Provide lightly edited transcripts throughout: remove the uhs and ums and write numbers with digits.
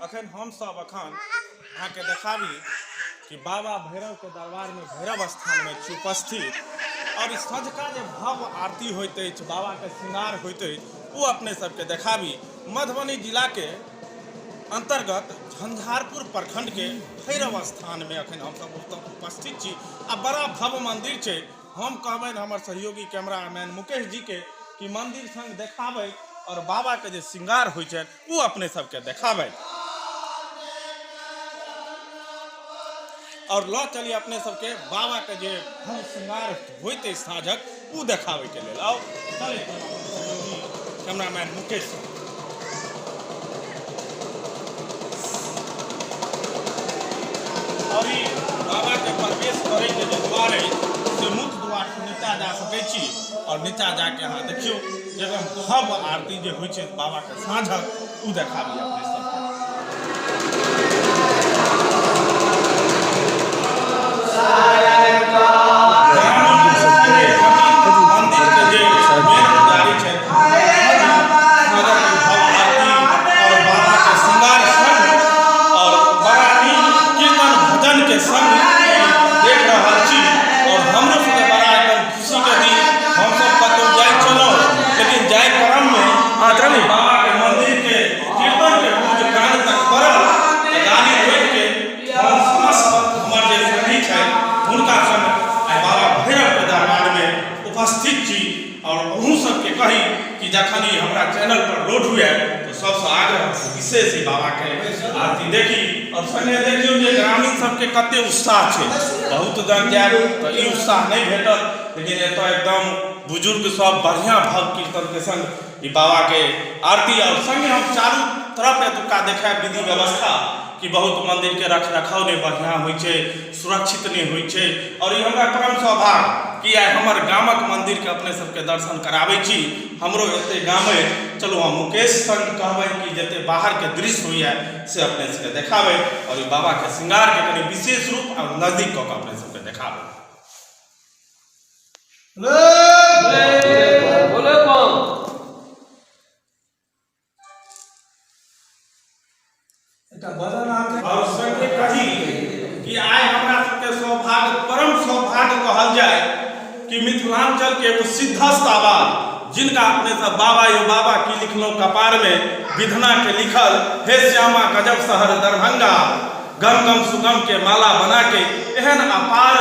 अखन हम सब अखन अहाँके देखाबी कि बाबा भैरव के दरबार में भैरव स्थान में छी उपस्थित और सँझका जे भव्य आरती होइत अछि, बाबा के श्रृंगार होइत अछि, ओ अपने सबके देखाबी। मधुबनी जिला के अंतर्गत झंझारपुर प्रखंड के भैरव स्थान में अखन हम सब उपस्थित छी आ बड़ा भव्य मंदिर छै। हम कहबनि हमर सहयोगी कैमरामैन मुकेश जी के कि मंदिर संग देखाबै और बाबा के जे श्रृंगार होइ छनि ओ अपने सबके देखाबै और लऽ चली अपने सबके बाबा के जे भव्य श्रृंगार होइत अछि साँझक ओ देखाबै के लेल। आउ चलै कैमरामैन मुकेश। और ई बाबा के प्रवेश करे के जे द्वार अछि से मुख्य द्वार से नीचा जा सकै छी और नीचा जाके अहाँ देखियौ एकदम भव्य आरती जे होइ छै बाबा के साँझक ओ देखाबी अपने सबके। मंदिर के जे मेन पुजारी छथि और बाबा के श्रृंगार संग और बड़ा नीक कीर्तन भजन के संग देख रहल छी और हमरो सबके बड़ा एकदम खुशी के दिन। हम सब कतौ जाइ छलहुँ लेकिन जाय क्रम में बाबा के मंदिर के कीर्तन के गूंज कान तक पड़ल तऽ गाड़ी रोकि के हम समस्त हमर जे संगी छथि हुनका संग आइ बाबा भैरव के दरबार में उपस्थित छी और अहूँ सबके कही कि जखन ई हमरा चैनल पर लोड हुए तो सबसँ आग्रह विशेष ई बाबा के आरती देखी और संगे देखियौ जे ग्रामीण सबके कते उत्साह छै। बहुत जन जायब तऽ ई उत्साह नहि भेटत लेकिन एतऽ एकदम बुजुर्ग सब बढ़िया भाव कीर्तन के संग ई बाबा के आरती और संगे हम चारू तरफ एतुका देखायब विधि व्यवस्था कि बहुत मंदिर के रख रखाव नहि बढ़िया होइ छै, सुरक्षित नहि होइ छै और ई हमरा परम सौभाग्य कि आइ हमर गामक मंदिर के अपने सबके दर्शन कराबै छी। हमरो एते गाम अछि। चलू हम मुकेश संग कहबै कि जते बाहर के दृश्य होइए से अपने सबके देखाबै और ई बाबा के श्रृंगार के कनि विशेष रूप और नजदीक कऽ के अपने सबके देखाबै। बोले कौन एकटा भजन अहाँके और संगे कही कि आइ हमरा सबके सौभाग्य, परम सौभाग्य कहल जाय कि मिथिलांचल के एगो सिद्धस्थ आवाज जिनका अपने सब बाबा यो बाबा की लिखलहुँ कपार में विधना के लिखल हे श्यामा गजब शहर दरभंगा गम गम सुगम के माला बना के एहन अपार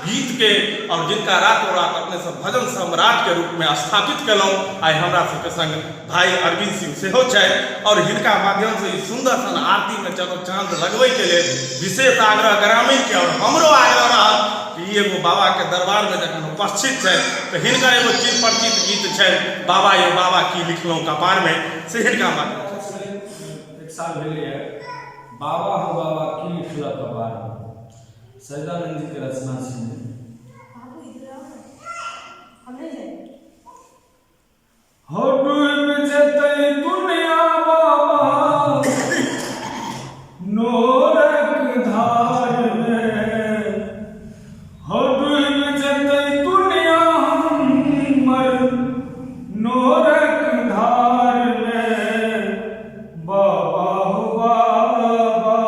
गीत के और जिनका रातों रात अपने सब भजन सम्राट के रूप में स्थापित केलहुँ, आइ हमरा सबके संग भाई अरविंद सिंह सेहो छथि और हिनका माध्यम से ई सुंदर सन आरती में चलो चांद लगबै के लेल विशेष आग्रह ग्रामीण के और हमरो आग्रह रहत कि ई एगो बाबा के दरबार में जखन उपस्थित छथि तऽ हिनकर एगो चिर परिचित गीत छनि बाबा यो बाबा की लिखलहुँ कपार में, से हिनका माध्यम से। एक साल भेलैए बाबा हो बाबा की लिखलक कपार में, सच्चिदानंद जी के रचना छनि। बाबू इधर आओ ना, हम नहीं जाएंगे। हो डूबि जेतै दुनिया बाबा नोरक धार मे, हो डूबि जेतै दुनिया हमर नोरक धार मे, बाबा हो बाबा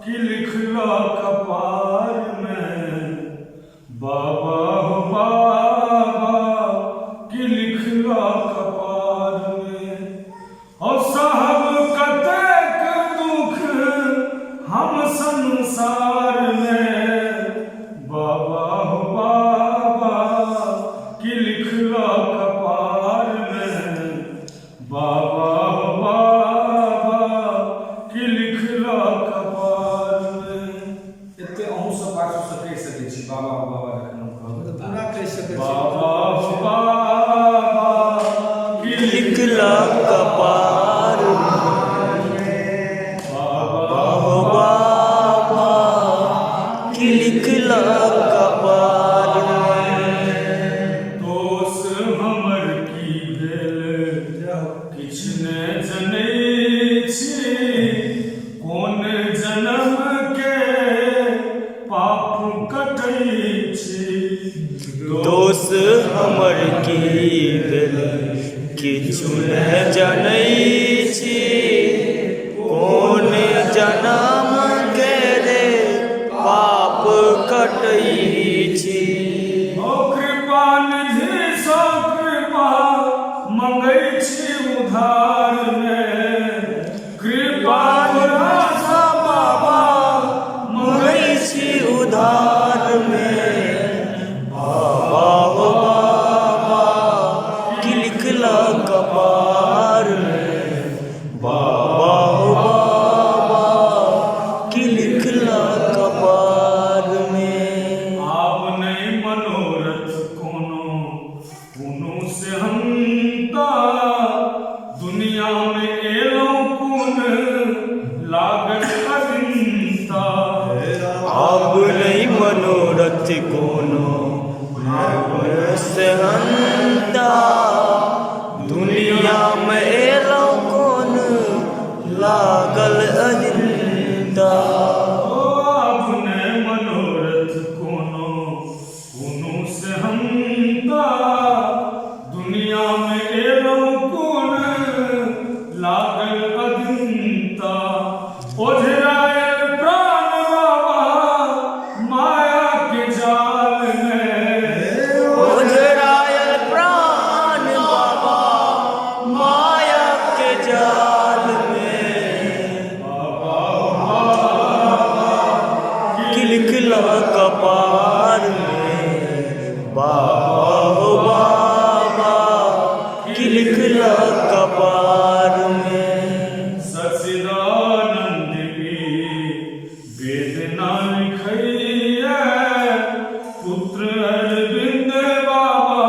की लिखलक कपार मे, बाबा हो बाबा की लिखला कपार मे, हो साहब कतेक दुख हम संसार मे, बाबा हो बाबा की लिखला कपार मे, बाबा हो बाबा की लिखला कपार मे। एते अहूँ सब पाछू से कहि सकै छी बाबा हो बाबा जखन हम कहबै तऽ पूरा कहि सकै छी। बाबा हो बाबा की लिखला कपार में, बाबा हो बाबा की लिखला कपार में। दोष हमर की भेल किछु ने जनै छी, कोन जन्म के पाप कटै छी। दोष हमर की भेल किछु ने जनै छी, कोन करै छी। ओ कृपा निधि सँ कृपा मंगै छी उधार मे, कृपा तोरा सँ बाबा मंगै छी उधार मे, बाबा हो बाबा की लिखला कपार मे, बाबा हो बाबा की लिखला कपार मे। आब नहि मनोरथ कोनो कोनो सेहन्ता, दुनिया मे एलहुँ कोन लागल अजिंता। आब नहि मनोरथ कोनो सेहन्ता, दुनिया मे एलहुँ कोन लागल अजिंता। ओ आब नहि मनोरथ कोनो कोनो सेहन्ता, दुनिया मे एलहुँ कोन लागल अदिनता। ओझरायल प्राण बाबा माया के जाल मे, ओझरायल प्राण बाबा माया के जाल मे, की लिखला कपार मे, बाबा हो बाबा की लिखला कपार मे। सच्चिदानंद की वेदना लिखैया, पुत्र अरविंद बाबा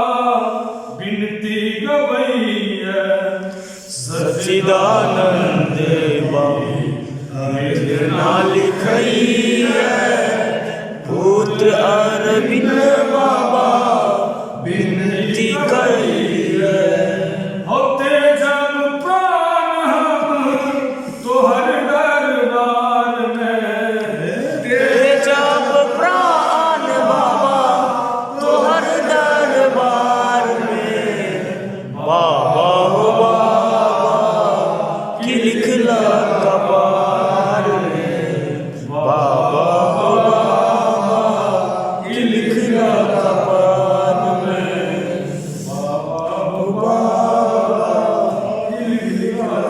विनती गवैया। सच्चिदानंद बाबा वेदना लिखैया, पुत्र अरविंद बाबा विनती करैया। होते जब प्राण हम तोहर दरबार में, जब प्राण बाबा तोहर दरबार में, बाबा हो बाबा की लिखला कपार में, बाबा हो बाबा की लिखला कपार में, बाबा हो बाबा की लिखला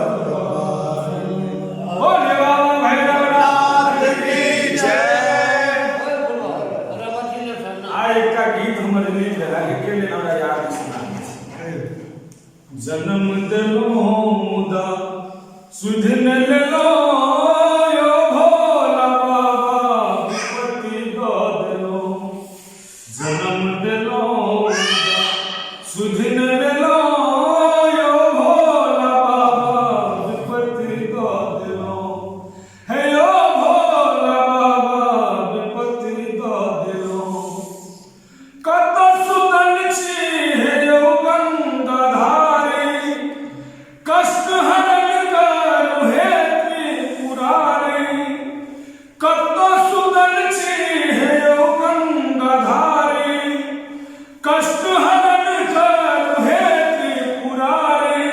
बोले बाबा भैरवनाथ की जय। आ एकटा गीत हमर रिलीज भेला, एके दिन हमरा याद सुना। जन्म देलो मुदा सुध न लेलो यो भोला बाबा विपत्ति दऽ देलो। जन्म देलो मुदा सुध न लेलो यो भोला बाबा विपत्ति दऽ देलो, हे यो भोला बाबा विपत्ति दऽ देलो। कत सुतल छी हे यौ गंगाधारी, कष्ट हरण करू हे त्रिपुरारी। कत सुतल छी हे यौ गंगाधारी, कष्ट हरण करू हे त्रिपुरारी।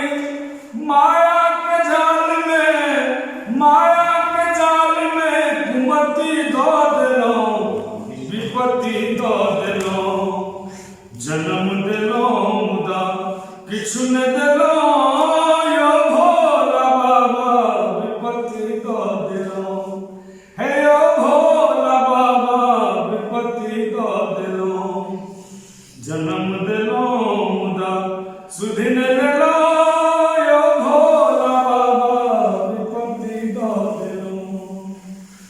माया के जाल में, माया के जाल में कुमति दऽ देलहुँ, विपत्ति दऽ देलहुँ। जन्म देलहुँ मुदा किछु नहि देलहुँ यौ भोला बाबा विपत्ति दऽ देलहुँ, हे यौ भोला बाबा विपत्ति दऽ देलहुँ। जन्म देलहुँ मुदा सुधि नहि लेलहुँ यौ भोला बाबा विपत्ति दऽ देलहुँ।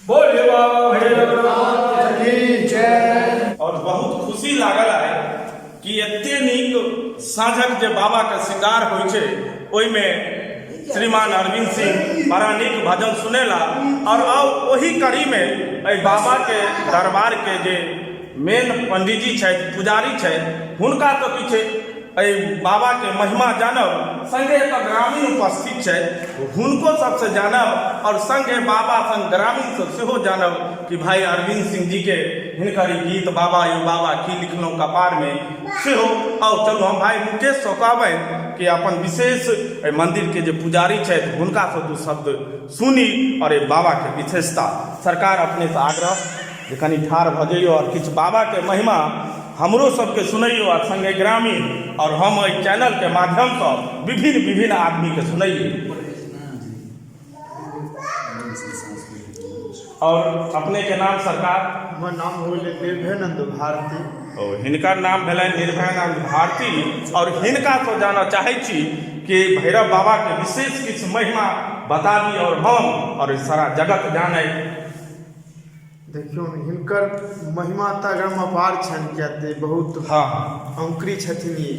बोलिए बाबा भैरवनाथ की जय। और बहुत खुशी लागल आइ कि एते नीक साँझक जे बाबाके श्रृंगार होइ छै, ओहिमे श्रीमान अरविंद सिंह बड़ा नीक भजन सुनेला। और आउ ओही कड़ीमे एहि बाबाके दरबारके जे मेन पंडीजी छथि, पुजारी छथि, हुनका तऽ किछु एहि बाबाके महिमा जानब, संगे एतऽ ग्रामीण उपस्थित छथि, हुनको सबसँ जानब और संगे बाबा संग ग्रामीण से सेहो जानब कि भाई अरविंद सिंह जी के हिनकर ई गीत बाबा यो बाबा की लिखलहुँ कपारमे सेहो। आउ चलू, हम भाई मुकेशसँ कहबनि कि अपन विशेष एहि मन्दिरके जे पुजारी छथि हुनकासँ दू शब्द सुनी और एहि बाबाके विशेषता। सरकार, अपनेसँ आग्रह। जे कनि ठाढ़ भऽ जइयौ आओर किछु बाबाके महिमा हमरो सबके सुनैयौ आ सङ्गे ग्रामीण आओर हम एहि चैनलके माध्यमसँ विभिन्न विभिन्न आदमीके सुनैयै। आओर अपनेके नाम सरकार? हमर नाम हो गेलै निर्भयानन्द भारती। ओ हिनकर नाम भेलनि निर्भयानन्द भारती आओर हिनकासँ जानऽ चाहै छी कि भैरव बाबाके विशेष किछु महिमा बताबी आओर हम आओर सारा जगत जानै। देखियौ हिनकर महिमा तऽ अगम अपार छनि, किया तऽ बहुत हँ अंकुरी छथिन ई।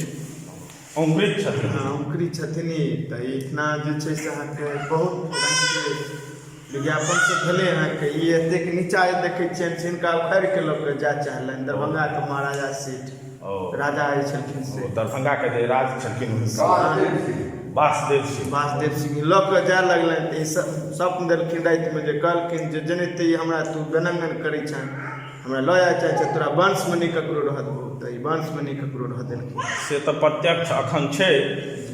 अंकुरित छथिन। हँ, अंकुरित छथिन ई। तऽ एहिठिना जे छै से अहाँके बहुत रङ्गके विज्ञापन सब भेलै अहाँके। ई एतेक नीचा जे देखै छियनि से हिनका उखाड़ि कऽ लऽ कऽ जाय चाहलनि दरभंगाके महाराजा सेठ राजा जे छलखिन से दरभंगाके जे राज छलखिन हुनका वासुदेव सिंह। वासुदेव सिंह लऽ कऽ जाय लगलनि तऽ ई स्वप्न देलखिन रातिमे जे कहलखिन जे जेनाहिते ई हमरा तू बेनंगन करै छेँ, हमरा लऽ जाय चाहै छेँ, तोरा वंशमे नहि ककरो रहऽ देबौ। तऽ ई वंशमे नहि ककरो रहऽ देलखिन। से तऽ प्रत्यक्ष अखन छै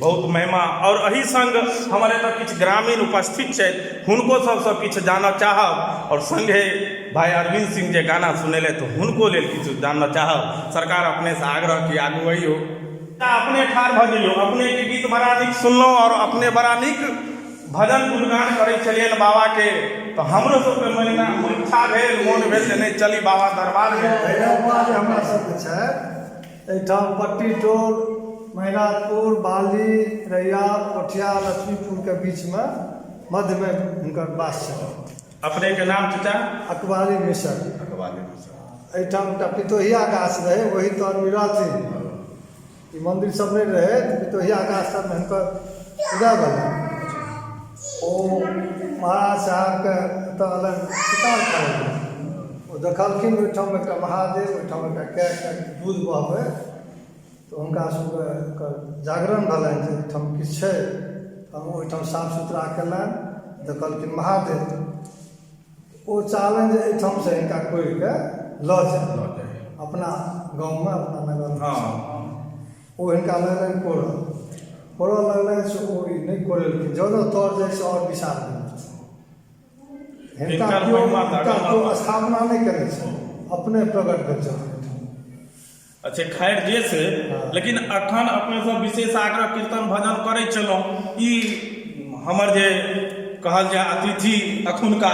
बहुत महिमा। आओर एहि सङ्ग हमर एतऽ किछु ग्रामीण उपस्थित छथि, हुनको सभसँ किछु जानऽ चाहब आओर सङ्गे भाइ अरविन्द सिंह जे गाना सुनेलथि हुनको लेल किछु जानऽ चाहब। सरकार अपनेसँ आग्रह कि आगू अइयौ। अपने ठाढ़ भऽ जइयौ। अपनेके गीत बड़ा नीक सुनलहुँ आओर अपने बड़ा नीक भजन गुणगान करै छलियनि बाबाके, तऽ हमरो सबके मनमे इच्छा भेल, मोन भेल जे नहि चली बाबा दरबारमे। भैरव बाबा जे हमरा सबके छथि एहिठाम पट्टी टोल, महिनाथपुर, बाली, रैया, पोठिया, लक्ष्मीपुरके बीचमे मध्यमे हुनकर वास छनि। अपनेके नाम चचा? अकबारी मिसर। अकबारी मिसर। एहिठाम एकटा पितोहिया गाछ रहै, ओहि तरमे रहथिन। ई मन्दिर सब नहि रहै तऽ पितोहिया गाछ सबमे हुनकर पूजा भेलनि। ओ महाराज साहबके ओतऽ अयलनि शिकार करय लए। ओ देखलखिन ओहिठाम एकटा महादेव, ओहिठाम एकटा गायके दूध बहबै, तऽ हुनका सबके एकर जागरण भेलनि जे एहिठाम किछु छै। तऽ ओहिठाम साफ सुथरा कयलनि, देखलखिन महादेव। ओ चाहलनि जे एहिठामसँ हिनका कोड़िके लऽ जाय अपना गाँवमे, अपना नगरमे। ओ हिनका लगलनि कोड़ऽ, कोड़ऽ लगलनि से ओ ई नहि कोड़ेलखिन, जँ जँ तर जाइ से आओर विशाल भेल। हिनका केओ हिनका केओ स्थापना नहि केने छै, अपने प्रकट भेल छथिन एहिठाम। अच्छा खैर जे से, लेकिन अखन अपने सब विशेष आग्रह कीर्तन भजन करै छलहुँ। ई हमर जे कहल जाय अतिथि अखुनका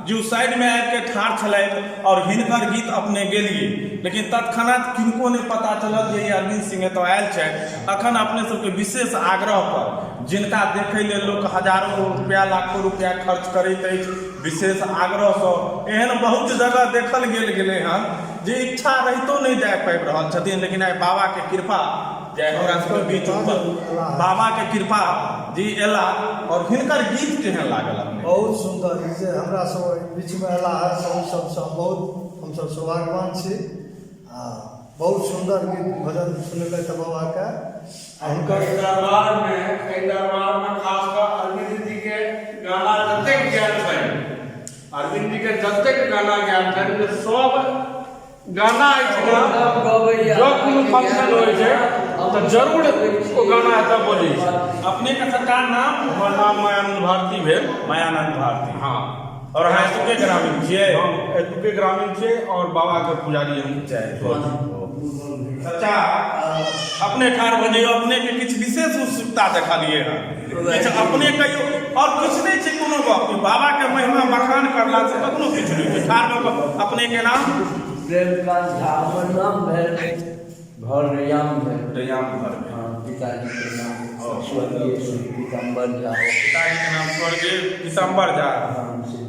जे ओ साइडमे आबिके ठाढ़ छलथि आओर हिनकर गीत अपने गेलियै, लेकिन तत्क्षणात किनको नहि पता चलल जे ई अरविन्द सिंह एतऽ आयल छथि। अखन अपने सबके विशेष आग्रह पर जिनका देखै लेल लोक हजारो रुपया लाखो रुपया खर्च करैत अछि, विशेष आग्रहसँ एहन बहुत जगह देखल गेल गेलै हन जे इच्छा रहितो नहि जा पाबि रहल छथिन, लेकिन आइ बाबाके कृपा जे आइ हमरा सबके बीच ऊपर बाबाके कृपा जी एला। आओर हिनकर गीत केहन लागल अपने? बहुत सुन्दर। ई जे हमरा सब बीचमे एला है सब सबसँ बहुत हमसब सौभाग्यवान छी। आ बहुत सुन्दर गीत भजन सुनेलथि बाबाके। आ हुनकर एहि दरबारमे खास कऽ अरविन्द जीके गाना जतेक गायल छनि, अरविन्द जी के जतेक गाना गायल छनि जे सब गाना अछि ने, जँ कोनो फंक्शन होइ छै तऽ जरूर ओ गाना एतऽ बजै छै। अपनेके सरकार नाम? हमर नाम मायानंद भारती भेल। मायानंद भारती। हँ। आओर अहाँ एतुके ग्रामीण छियै? हम एतुके ग्रामीण छियै आओर बाबाके पुजारी हम। जय हो। चाचा अपने ठाढ़ भऽ जइयौ। अपनेके किछु विशेष उत्सुकता देखलियै हँ, किछु अपने कहियौ। आओर किछु नहि छै कोनो गप, ई बाबाके महिमा बखान करलासँ कखनो किछु नहि छै। ठाढ़ भऽ कऽ अपनेके नाम? प्रेमकांत झा हमर नाम भेल, घर रैयाम भेल। रैयाम घर भेल। हाँ, पिताजीके नाम स्वर्गीय श्री पीताम्बर झा। पिताजीके नाम स्वर्गीय पीताम्बर झा। नाम श्री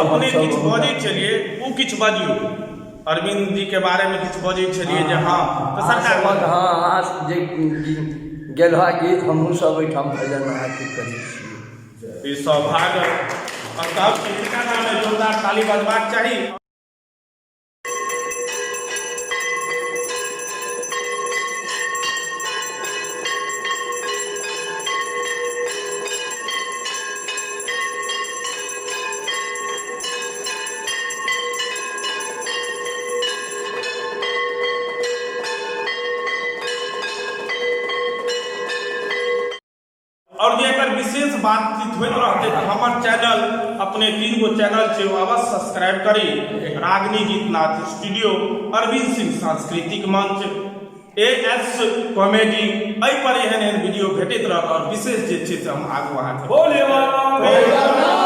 अपने किछु बजै छलियै, ओ किछु बजियौ, अरविन्द जी के बारे में किछु बजै छलियै जे। हँ, तऽ सरकार हँ, अहाँ जे गेलहा गीत हमहूँ सब एहिठाम भजन अहाँके करै छी। ई सौभाग्य और कहब कि हिनका नाम में जोरदार ताली बजबाक चाही। और जे एकर विशेष बात बातचीत होइत रहतै। तऽ हमर चैनल, अपने 3 गो चैनल छै, ओ अवश्य सब्सक्राइब करी। रागनी गीतनाथ स्टूडियो, अरविंद सिंह सांस्कृतिक मंच, ए एस कॉमेडी, एहि पर एहन एहन वीडियो भेटैत रहत आओर विशेष जे छै से हम आगू अहाँके बोले बाबा।